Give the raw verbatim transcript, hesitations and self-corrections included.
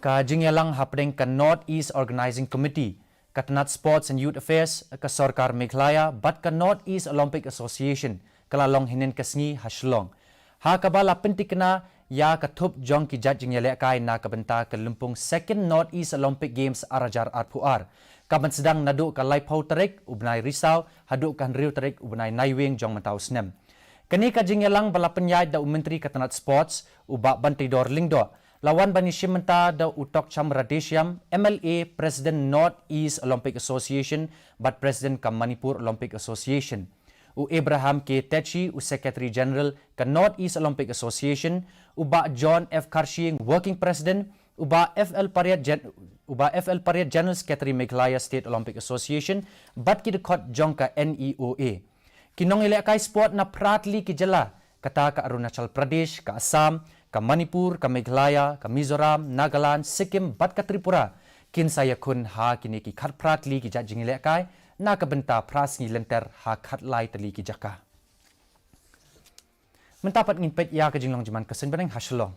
Ka jingïalang hapdeng ka North East Organizing Committee, ka tnat Sports and Youth Affairs ka sorkar Meghalaya bad ka North East Olympic Association ka la long hynnin ka sngi ha Shillong, ha kaba la pyntikna ïa ka thup jong ki jait jingïalehkai na ka bynta ka lympung Second North East Olympic Games ar hajar arphew ar, ka ban sdang naduh ka laiphew tarik u bnai Risaw haduh ka hynriew tarik u bnai Naiwieng jong mynta u snem. Kane ka jingïalang ba la pynïaid da u Myntri ka tnat Sports, u Bah Banteidor Lyngdoh, la wan ban ïashim bynta da u Tokcham Radheshyam, M L A, President North East Olympic Association bad President ka Manipur Olympic Association, u Abraham K Tetshi, u Secretary General ka North East Olympic Association, u Bah John F Kharshiing, Working President, u Bah F L Pariat, Gen- u Bah F L Pariat, General Secretary Meghalaya State Olympic Association, bad ki dkhot jong ka N E O A. Ki nongïalehkai sport na phra tylli ki jylla, kata ka Arunachal Pradesh, ka Assam, ka Manipur, ka Meghalaya, ka Mizoram, Nagaland, Sikkim bad ka Tripura, kin sa ïakhun ha kine ki khatphra tylli ki jait jingïalehkai na ka bynta phra sngi lynter ha khatlai tylli ki jaka. Mynta pat ngin peit ïa ka jinglong jingman ka seng bneng ha Shillong.